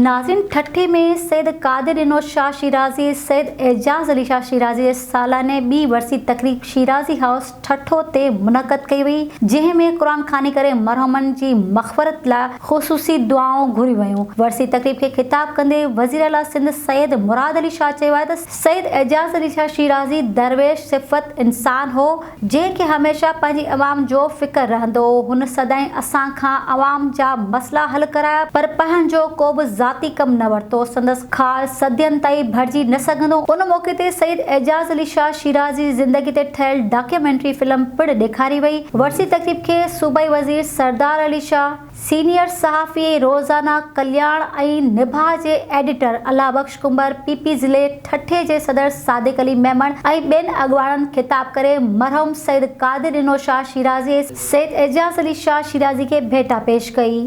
ناظرين ٺٽي ۾ سيد قادر ڏنو شاهه شيرازي سيد اعجاز علي شاهه شيرازي جي سالاني ٻي ورسي تقريب شيرازي هائوس ٺٽو تي منعقد ڪئي وئي جنهن ۾ قرآن خواني ڪري مرحومن جي مغفرت لاء خصوصي دعائون گهريون ويون ورسي تقريب کي خطاب ڪندي وزيراعليٰ سنڌ سيد مراد علي شاهه چيو آهي ته سيد اعجاز علي شاهه شيرازي درويش صفت انسان هو جنهن کي هميشه پنهنجي عوام جو فڪر رهندو هو. هن سدائين اسان کان عوام جا مسئلا حل ڪرايا پر پنهنجو ڪو به ذاتي ڪم نه ورتو. سندس خال صدين تائين ڀرجي نه سگهندو. ان موقعي تي سيد اعجاز علي شاهه شيرازي جي زندگي تي ٺهيل ڊاڪيومينٽري فلم پڻ ڏيکاري وئي. ورسي تقريب کي صوبائي وزير سردار علي شاهه، سينيئر صحافي ۽ روزانه ڪلياڻ ۽ نڀاء جي editor Allah Bakhsh Kumbhar, P P ضلعي ٺٽي جي صدر صادق علي ميمڻ ۽ ٻين اڳواڻن خطاب ڪري مرحوم سيد قادر ڏنو شاهه شيرازي ۽ سيد اعجاز علي شاهه شيرازي کي ڀيٽا پيش ڪئي.